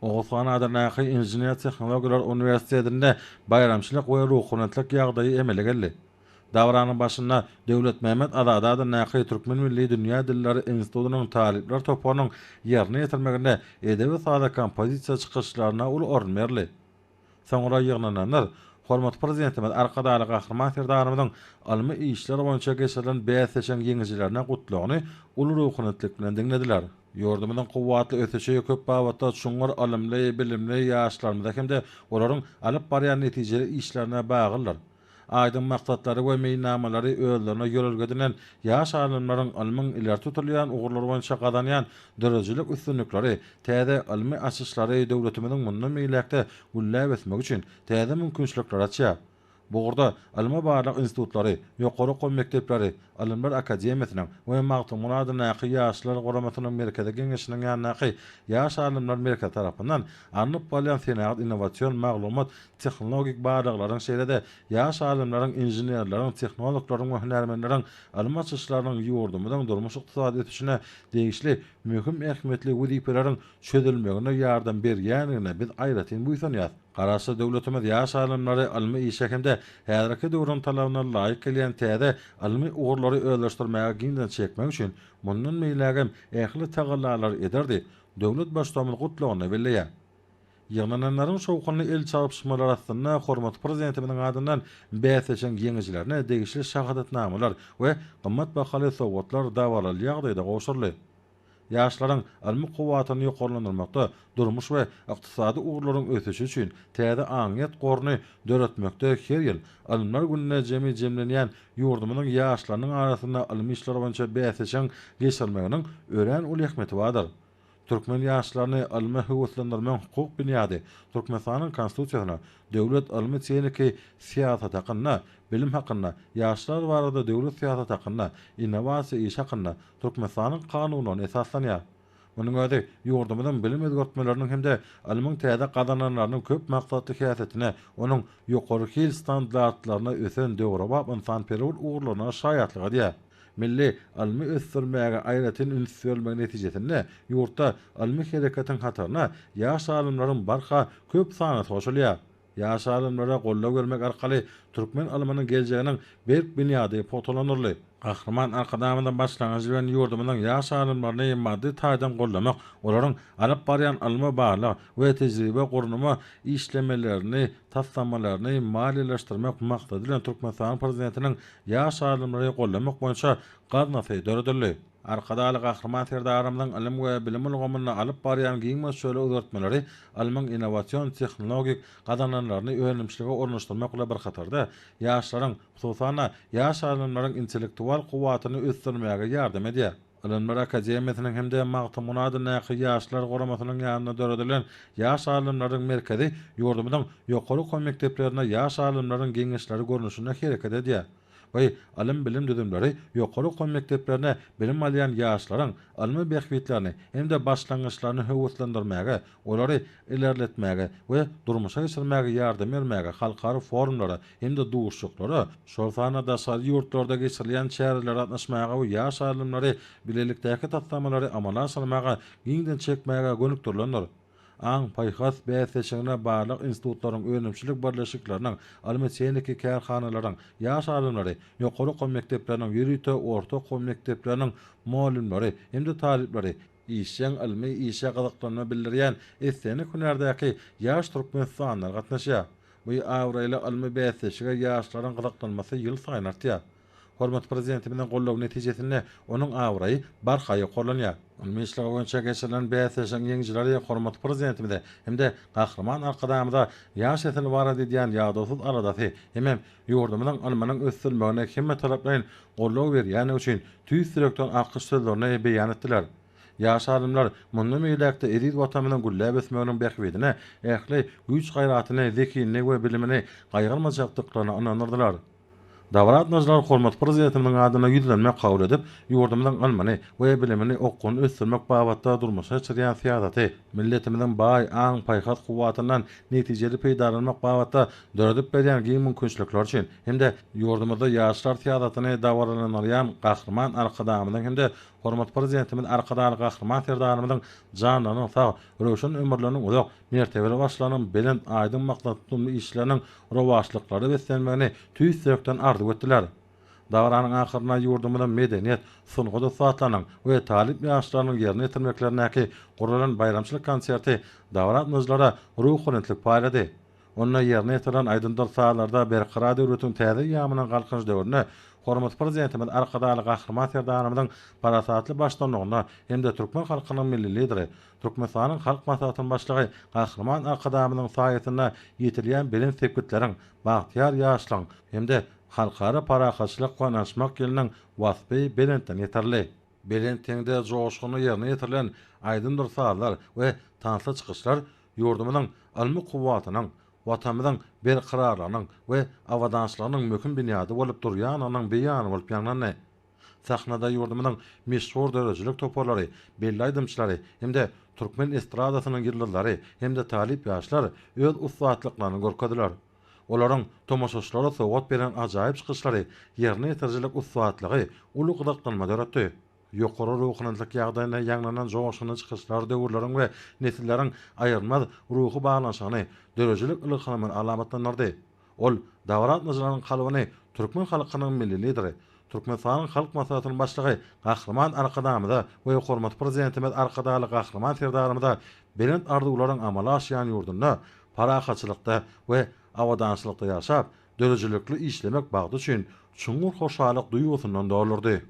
Oguzhan adyndaky Inžener-tehnologiýalar uniwersitetinde baýramçylyk we ruhubelentlik ýagdaýy emele geldi. Dabaranyň başynda Döwletmämmet Azady adyndaky Türkmen milli dünýä dilleri institutynyň talyplar toparynyň ýerine ýetirmeginde edebi-sazly kompozisiýa çykyşlaryna uly orun berildi. Soňra ýygnananlar hormatly Prezidentimiz Arkadagly Gahryman Serdarymyzyň ylmy işler boýunça geçirilen bäsleşigiň ýeňijilerine gutlagyny uly ruhubelentlik bilen diňlediler. Ýurdumyzyň kuwwatly ösüşi köp babatda çuňňur ylymly, bilimli ýaşlarymyza hem-de olaryň alyp barýan netijeli işlerine baglydyr. Aýdyň maksatlary we meýilnamalary özlerine ýörelge edinen ýaş alymlaryň ylmyň ileri tutulýan ugurlary boýunça gazanýan döredijilik üstünlikleri, täze ylmy açyşlary döwletimiziň mundan beýläk-de gülläp ösmegi üçin täze mümkinçilikleri açýar. Bu ugurda ylmy-barlag institutlary, ýokary okuw mekdepleri, Ylymlar akademiýasynyň we Magtymguly adyndaky Ýaşlar guramasynyň Merkezi Geňeşiniň ýanyndaky Ýaş alymlar merkezi tarapyndan alnyp barylýan senagat-innowasion maglumat tehnologik barlaglaryň şeýle-de ýaş alymlaryň, inženerleriň, tehnologlaryň we hünärmenleriň ylmy açyşlarynyň ýurdumyzyň durmuş-ykdysady ösüşine degişli möhüm ähmiýetli wezipeleriň çözülmegine ýardam berýändigine biz aýratyn buýsanýarys. Garaşsyz döwletimiz ýaş alymlary ylmy işe hem-de häzirki döwrüň talabyna laýyk gelýän täze ylmy ugurlary özleşdirmäge giňden çekmek üçin mundan beýlägem ähli tagallalary eder diýip, döwlet Baştutanymyz Gutlagynda belleýär. Ýygnananlaryň şowhunly el çalypşmalary astynda hormatly Prezidentimiziň adyndan bäsleşigiň ýeňijilerine degişli şahadatnamalar we gymmat bahaly sowgatlar dabaraly ýagdaýda gowşuryldy. Ýaşlaryň ylmy kuwwatyny ýokarlandyrmakda, durmuş we ykdysady ugurlaryň ösüşi üçin täze aňyýet goruny döretmekde her ýyl Ylymlar gününe jemi jemlenýän ýurdumyzyň ýaşlarynyň arasynda ylmy işler boýunça bäsleşigiň geçirilmeginiň örän uly ähmiýeti bardyr. Türkmen ýaşlaryny ylma höweslendirmegiň hukuk binýady Türkmenistanyň Konstitusiýasyna, Döwlet ylmy-tehniki syýasaty hakynda, Bilim hakynda, Ýaşlar barada döwlet syýasaty hakynda, Innowasiýa işi hakynda Türkmenistanyň Kanunlaryna esaslanýar. Munuň özi ýurdumyzyň bilim özgertmeleriniň hem-de ylmyň täze gazananlarynyň köp maksatly häsiýetine, onuň ýokary hil standartlaryna ösen döwrebap ynsanperwer ugurlaryna şaýatlyk edýär. Milli ylmy ösdürmäge aýratyn üns berilmegi netijesinde ýurtda ylmy hereketiň hataryna ýaş alymlaryň barha köp sanlysy goşulýar. Ýaş alymlara goldaw bermek arkaly türkmen ylmynyň geljeginiň berk binýady pugtalandyryldy. Gahryman Arkadagymyzyň başlangyjy bilen ýurdumyzyň ýaş alymlaryny maddy taýdan goldamak, olaryň alyp barýan ylmy-barlag we tejribe-gurnama işlemelerini, taslamalaryny maliýeleşdirmek maksady bilen Türkmenistanyň Prezidentiniň ýaş alymlary goldamak boýunça gaznasy döredildi. Arkadagly Gahryman Serdarymyzyň ylym we bilim ulgamynda alyp barýan giň möçberli özgertmeleri ylmyň innowasion tehnologik gazananlaryny önümçilige ornaşdyrmak bilen bir hatarda, ýaşlaryň, hususan-da, ýaş alymlaryň intellektual kuwwatyny ösdürmäge ýardam edýär. Ylymlar akademiýasynyň hem-de Magtymguly adyndaky Ýaşlar guramasynyň ýanynda döredilen Ýaş alymlaryň merkezi ýurdumyzyň ýokary okuw mekdeplerinde ýaş alymlaryň geňeşleri görnüşinde hereket edýär. Bu ylym-bilim düzümleri ýokary okuw mekdeplerinde bilim alýan ýaşlaryň ylmy bähbitlerini hem-de başlangyçlaryny höweslendirmäge, olary ilerletmäge we durmuşa geçirmäge ýardam bermäge, halkara forumlara hem-de duşuşyklara, şol sanda daşary ýurtlarda geçirilýän çärelere gatnaşmaga we ýaş alymlary bilelikdäki taslamalary amala aşyrmaga giňden çekmäge gönükdirilendir. Aň-paýhas bäsleşigine barlag institutlaryň, önümçilik birleşikleriniň, ylmy-tehniki kärhanalaryň ýaş alymlary, ýokary okuw mekdepleriniň, ýörite orta okuw mekdepleriniň mugallymlary hem-de talyplary, işjeň ylmy işe gyzyklanma bildirýän islendik hünärdäki ýaş türkmenistanlylar gatnaşýar. Bu abraýly ylmy bäsleşige ýaşlaryň gyzyklanmasy ýylsaýyn artýar. Hormatly Prezidentimiziň goldawy netijesinde onuň abraýy barha ýokarlanýar. Ylmy işler boýunça geçirilen bäsleşigiň ýeňijileri hormatly Prezidentimize hem-de Gahryman Arkadagymyza ýaş nesil barada edýän ýadawsyz aladasy hemem ýurdumyzyň ylmynyň ösdürilmegine hemmetaraplaýyn goldaw berýändigi üçin tüýs ýürekden alkyş sözlerini beýan etdiler. Ýaş alymlar mundan beýläk-de eziz Watanymyzyň gülläp ösmeginiň bähbidine ähli güýç-gaýratyny, zehinini we bilimini gaýgyrmajakdyklaryna ynandyrdylar. Dabara gatnaşyjylar hormatly Prezidentimiziň adyna ýüzlenme kabul edip, ýurdumyzyň ylmyny we bilimini okgunly ösdürmek babatda durmuşa geçirýän syýasaty, milletimiziň baý aň-paýhas kuwwatyndan netijeli peýdalanmak babatda döredip berýän giň mümkinçilikleri üçin hem-de ýurdumyzda ýaşlar syýasatyny dabaralandyrýan Gahryman Arkadagymyzyň hem-de. Hormatly Prezidentimiz Arkadagly Gahryman Serdarymyzyň janlarynyň sag, röwşen ömürleriniň uzak, mertebeli başlarynyň belent, aýdyň maksatly işleriniň rowaçlyklara beslenmegini tüýs ýürekden arzuw etdiler. Dabaranyň ahyrynda ýurdumyzyň medeniýet, sungat ussatlarynyň we talyp ýaşlarynyň ýerine ýetirmeklerindäki guralan baýramçylyk konserti dabara gatnaşyjylara ruhubelentlik paýlady. Onda ýerine ýetirilen aýdymdyr sazlarda Berkarar döwletiň täze eýýamynyň Galkynyş döwründe hormatly Prezidentimiz Arkadagly Gahryman Serdarymyzyň parasatly baştutanlygynda hem-de türkmen halkynyň Milli Lideri, Türkmenistanyň Halk Maslahatynyň Başlygy Gahryman Arkadagymyzyň saýasynda ýetilýän belent sepgitleriň, bagtyýar ýaşlygyň hem-de Halkara parahatçylyk we ynanyşmak ýylynyň waspy belentden ýetirildi. Belent heňde joşgunly ýerine ýetirilen aýdymdyr sazlar we tansly çykyşlar ýurdumyzyň ylmy kuwwatynyň, Watanymyzyň berkararlygynyň we abadançylygynyň möhüm binýady bolup durýandygynyň beýany bolup ýaňlandy. Sahnada ýurdumyzyň meşhur döredijilik toparlary, belli aýdymçylary hem-de türkmen estradasynyň ýyldyzlary hem-de talyp ýaşlar öz ussatlyklaryny görkezdiler. Olaryň tomaşaçylara sowgat beren ajaýyp çykyşlary, ýerine ýetirijilik ussatlygy uly gyzyklanma döretdi. Ýokary ruhubelentlik ýagdaýynda ýaňlanan joşgunly çykyşlar döwürleriň we nesilleriň aýrylmaz ruhy baglanyşygyny, döredijilik ylhamyny alamatlandyrdy. Ol dabara gatnaşyjylaryň kalbyny türkmen halkynyň Milli Lideri, Türkmenistanyň Halk Maslahatynyň Başlygy Gahryman Arkadagymyza we hormatly Prezidentimiz Arkadagly Gahryman Serdarymyza belent arzuwlaryň amala aşýan ýurdunda parahatçylykda we abadançylykda ýaşap, döredijilikli işlemek bagty üçin çuňňur hoşallyk duýgusyndan doldurdy.